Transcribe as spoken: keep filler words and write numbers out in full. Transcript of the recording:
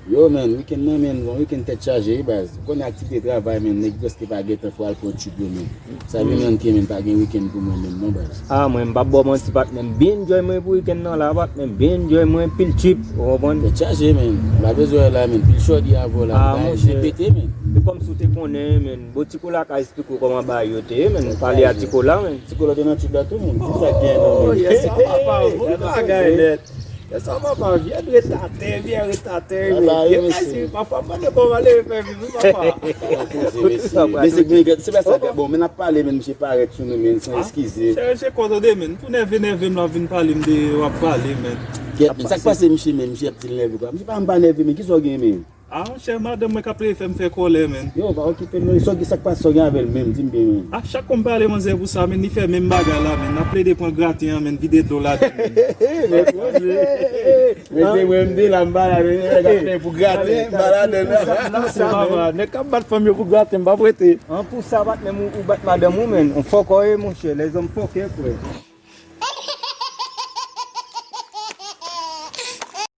Yo, men, wikenn nan, men, bon, wikenn tèt chaje, wi, baz. Ou konnen aktivite travay, men, nèg prèske pa gen tan pou al pran tchip yo, men. Sa vin rann ke, men, pa gen wikenn pou mwen, men, non, baz. Ah, mwen, m p ap ba w manti, patnè, m byen enjoy mwen pou wikenn nan la, patnè, m byen enjoy mwen, pil tchip, ou konprann? Tèt chaje, men. M pa bezwen la, men, pil chòdi avè w la, ah, m ta monchè, pete, men. E kòmsi w te konnen, men, bon, ti kola ka esplike w kòman bagay yo te ye, men, pale a ti kola, men. Ti kola te nan tchip la tou, men. Se sa k gen nan, men. Oh, yes, sa papa, bon bagay, nèt. Lè sa papa, vye retatè, vye retatè, men. Papa, wi, mesye. Pafwa, m mande kòman leve fè viv, wi, papa. Mesye, men, se pa sa, bon, men n ap pale, men misye parèt sou nou, men, san eskize. Chè, chè, kò tande, men, pou nève, nève m la vin pale m de w ap pale, men. Kèt, men, sa k pase, misye, men, misye ap di l nève, kwa. Misye pa, m pa nève, men, kisa w gen, men? Ah, monchè, madanm mwen k ap leve fè m fè kòlè, men. Yo, pa okipe l, non, sa w gen, sa k pase, sa w gen avè l menm, di m byen, men. A chak kou m pale manzè pou sa, men, li fè menm bagay la, men. N ap plede pran graten an, men, vide dlo ladan l, men. Mesye, mwen, m te la, m pa la, men, nèg ap fè pou graten, m pa ladan l, non. Sa va, nèg k ap bat fanm yo pou graten, m p ap rete. An pou sa, bat menm ou, ou bat madanm ou, men. On fòkè w ye, monchè, lèzòm fòkè, frè.